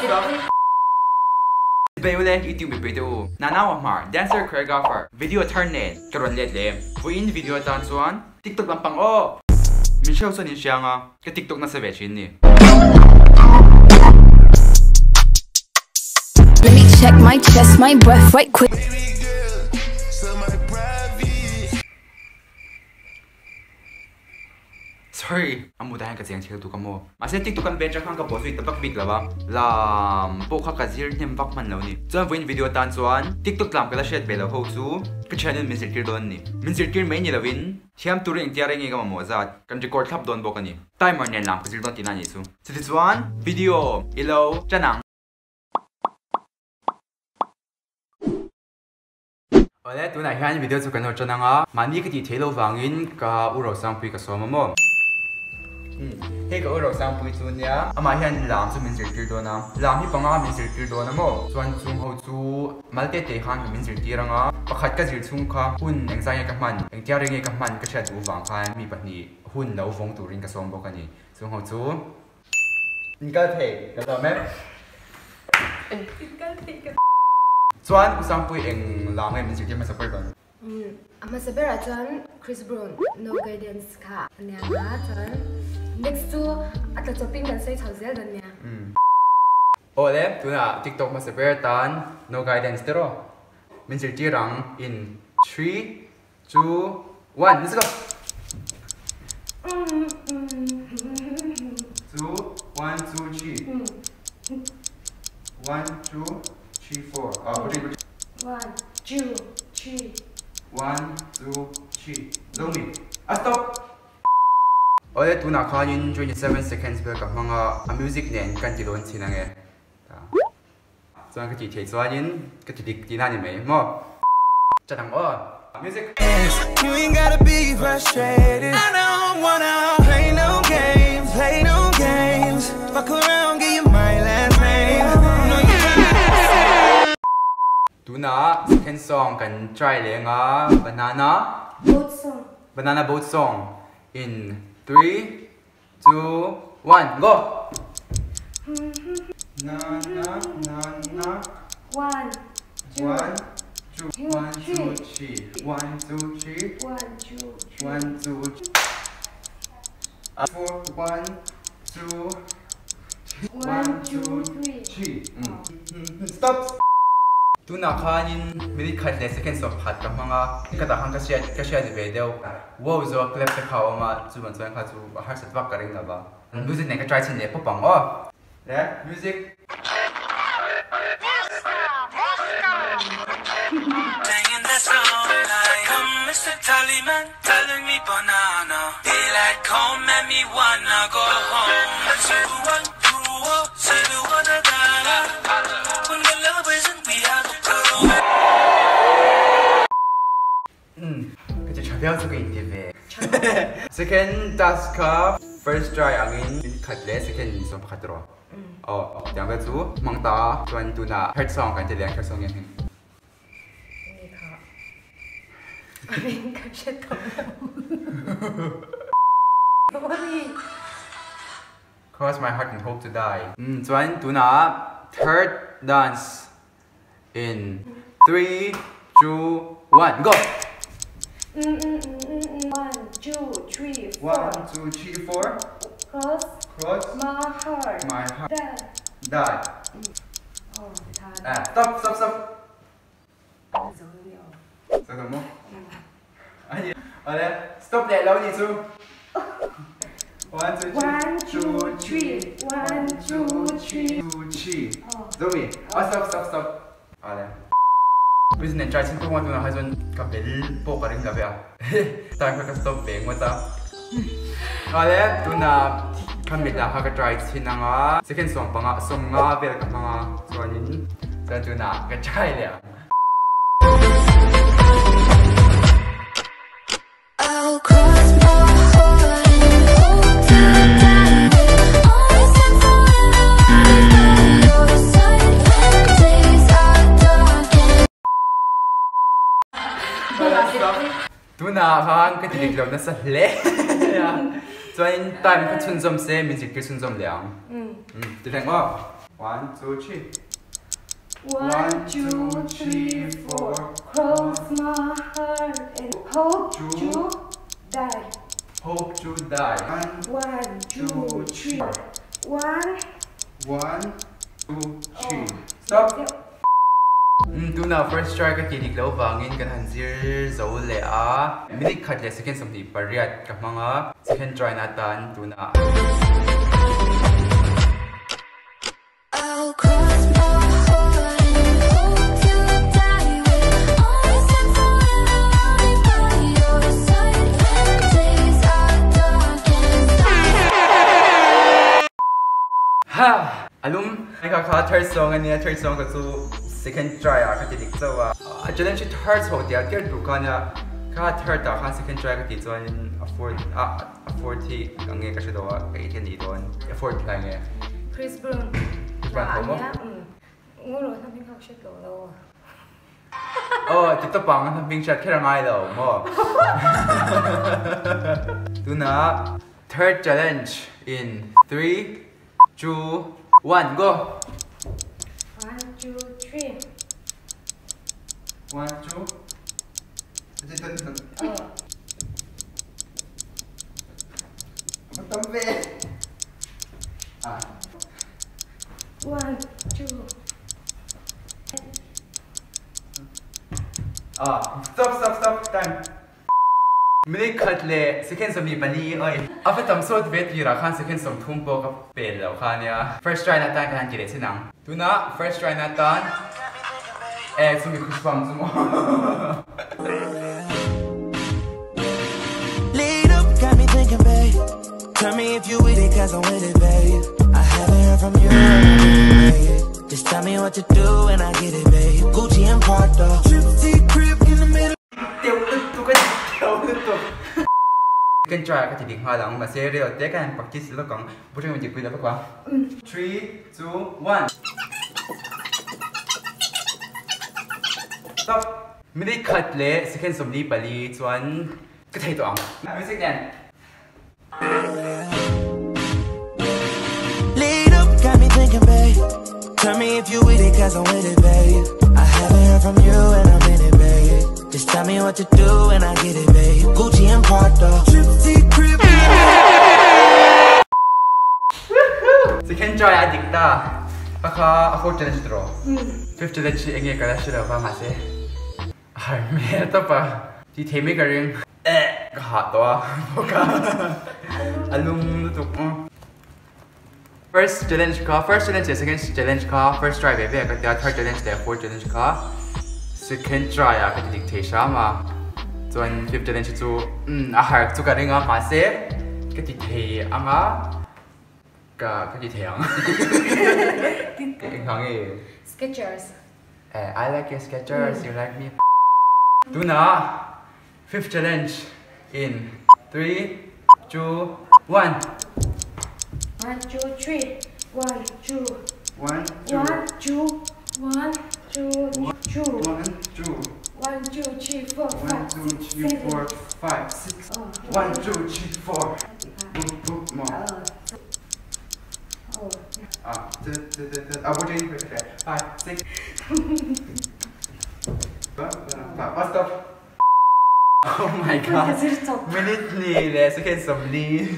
Stop. Bei ule YouTube mipui te u. Nanaua Hmar, dancer choreographer, video thar nen ka rawn let leh. Vawiin video atan chuan TikTok lampang aw! Min hreu chuan in hria anga ka TikTok nasa ve thin ni. Let me check my chest, my breath right quick. Sorry, a mutah hian ka cheng thil tuk a maw? Mahse TikTok kan ven chang khan ka pawh zui ta vak bik lo a, lam pawh kha ka zir hnem vak hman lo ni. Chuan vawiin video atan chuan TikTok lam ka la hriat ve lo ho chu ka thianin min zirtir dawn a ni. Min zirtir mai ni loin thiam turin engtia reng nge ka mamawh zat kan record thlap dawn bawk a ni. Timer nen lam ka zir dawn tihna a nih chu. Chutichuan video i lo tan ang. Awle, tunah hian video chu kan lo tan ang a, mahni ka tih theih loh vangin ka u Rosangpui ka sawm a maw? Hei ka u Rosangpui chu nia, amah hian lam chu min zirtir dawn a, lam hi panga min zirtir dawn a maw? Chuan chung ho chu mal te te khan min zirtir ang a, pakhat ka zir chhung kha hun engzai nge ka hman, engtia reng nge ka hman ka hriat duh vang khan mi pahnih hun lo vawng turin ka sawm bawk a ni. Chung ho chu In kal thei ka zawm e. In kal thei ka. Chuan U Sangpui eng la nge min zirtir hmasa ber dawn? A hmasa berah chuan Chris Brown No Guidance kha a nia a, chuan next chu a tla chawpin kan sawi chho zel dawn nia. Awle, tunah TikTok hmasa ber atan No Guidance te rawh min zirtir ang in three Two, one, let's go! Two, one, two, three. One, two, three, four. Ah, put it, put it. One, two, three. One, two, three. Zomi. Ah, stop! Awle, tunah khanin 27 seconds vel ka hmang a, a music nen kan ti dawn chin ange. Chuan ka tih theih chuanin ka ti dik tihna a ni mai maw? Chat ang aw. Music. Tunah second song kan try leh anga Banana Boat Song. Banana Boat Song in three two, one, go! Na na na na. One, two, One, two, two, one, two, three. three. One, two, three. One, two, three. One, two, four, one, two, One, two, three. three. Stop! Tunah khanin minute khat leh second sawm khat ka hmang a, ka tah khan ka hriat ka hriat ve deuh. Wow zawk clap te kha a awm a, chuvan chuan kha chu a harsat vak ka ring lo va. Music nen ka try chhin leh pawp ang aw. Le music. Ka ti tha viau chu ka inti ve. Second task kha first try angin khat leh second 11 rawh. Aw tiang vel chu hmang ta chuan tunah third song kan ti leh ang third song hian heng. Enge kha a ring ka hre tawh lo. Sorry. Cross my heart and hope to die. Chuan tunah third dance In three, two, one, go! One, two, three, four. One, two, three, four. Cross. Cross. My heart. My heart. Die. Die. Oh, tha. Ah, stop, stop, stop. Zo ni aw. Zo ta maw? Ani, ale, stop leh lo ni chu. One, two, three. One, two, three. One, two, three. Two, three. Zo mi. Oh, stop, stop, stop. Ale. Music nen try chin pawh tunah kha chuan ka bel pawh ka ring lo ve a. Time kha ka stop ve ngawt a. Ale, tunah kha mit ah kha ka try chin ang a. Second 15 50 vel ka hmang a. Chuanin chuan tunah ka try leh ang. Tunah khan ka ti dik lo nasa hle a, chuanin time kha chhunzawm se min zirtir chhunzawm leh ang. Ti thleng aw. One, two, three. One, two, three, four. Cross my heart and hope to die. Hope to die. One, two, three. One. One, two, three. Stop. Tuna first try ka ti dik lo wangin kan han zir zo le a. Minute khat le second 28 ka hmanga. Second try na tan tuna. I'll cross my heart and hope to die. We're always and forever, I'll be by your side when days are dark and Ha! Alum, ai ka kha third song ania, third song ka chu second try a ka ti dik chawa. A challenge third ho tia tir du ka nia. Ka third ta khan second try ka ti chuan a fourth a fourth hi ka nge ka hre do a ka ei the ni dawn. A fourth lai nge. Chris Brown. Chris Brown tho mo? Ngu lo hnam hming kha ka hriat lo lo. Oh, ti tawp ang hnam hming hriat kher a ngai lo maw? Tuna third challenge in 3, 2, 1, go! 1, 2, 3. 1, 2. 1, 2. Stop, stop, stop, time. Minute khat le second 24 oi. A va tam sawt ve tirah khan second 30 pawh ka pel lo kha nia. First try na tan ka han ti leh chin ang. Tuna first try na tan e chumi khushbang chu maw. Lead up, got me thinking, babe. Tell me if you with it, 'cause I'm with it, babe. I haven't heard from you, babe. Just tell me what to do and I get it, babe. Gucci and Prada. Tripsy crib in the middle. Second try ka ti dik nghal ang mahse rel te ka han practice lawk ang butang min tikpui lo vak va. 3, 2, 1. Stop. Minute khat leh second 44 chuan ka thei tawh ang. Music nen. Lead up, got me thinking, babe. Tell me if you with it, 'cause I'm with it, babe. I haven't heard from you and I'm in it, babe. Just tell me what to do and I get it, babe. Gucci and Prada. Tripsy crib. Second try a dik ta. Pakha a fourth challenge tawh. Fifth challenge hi enge ka la hre lo va mahse a har hmel tawp a. Ti thei mai ka ring. Eh ka hah tawh a bawk a. A lum lutuk. First challenge kha first challenge leh second challenge kha first try ve ve a ka tia third challenge leh fourth challenge kha second try ah ka ti dik thei hram a chuan fifth challenge hi chu a har chu ka ring a mahse ka ti thei ang a ka ka ti thei ang eng hang nge Skechers. Eh I like your Skechers you like me tunah fifth challenge in 3, 2, 1. 1, 2, 3. 1, 2. 1, 2. 1, 2. 1, 2, 2. 1, 2. 1, 2, 3, 4, 1, 5, 2, 6, 3, 7. 4, 5, 6. 1, 2, 3, 4. Boop, boop, more. Oh. 2, 2, 2, 2. 2, 3, 4, 5, 6. 5, stop. Oh my god. Minute ni le second 40.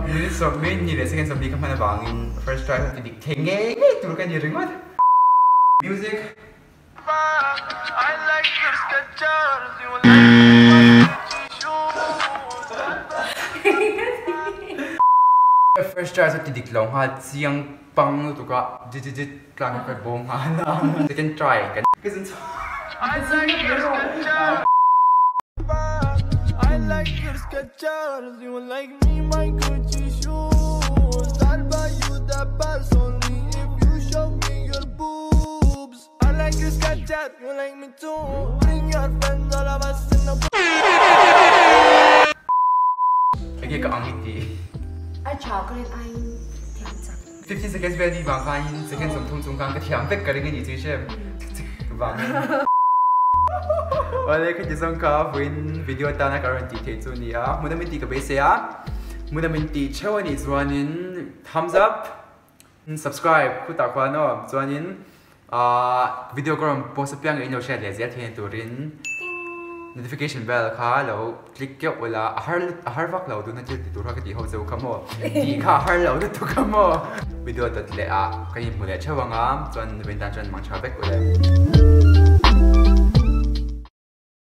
Minute 40 ni le second 40 ka hmana wangin first try ka ti dik thei ngei ngei tur ka ni ringawt. Music. I like your Skechers, you like my Gucci shoes. First try chu ti dik lo ngha chiang pang lutuk a di di di tlang ka bawng ngha la. Second try kan. I like your Skechers. I like your Skechers, you like me, my Gucci shoes. I'll buy you the purse only if you show me your boobs. I like your Skechers, you like me too. Bring your friends, all of us in the Okay, ka ang ti. A chocolate ai thiam chak. 15 seconds vel ni wang khan in second 30 chung khan ka thiam vek ka ring ani chui shem. Wang. Wale ka ti song ka win video ta na ka ron ti thei chu ni a. Muna min ti ka be se a. Muna min ti chewa ni chuanin thumbs up. Subscribe khutah khuan aw chuanin ahh video ka rawn post apiang in lo hriat leh zel theih turin notification bell kha lo click keuh ula a har a har vak lo tuna thil ti tur kha ka tih ho cheu kha maw tih kha a har lo lutuk kha maw video dawt leh ah ka inhmu leh theuh anga chuan Nuventan chuan mang tha vek ule.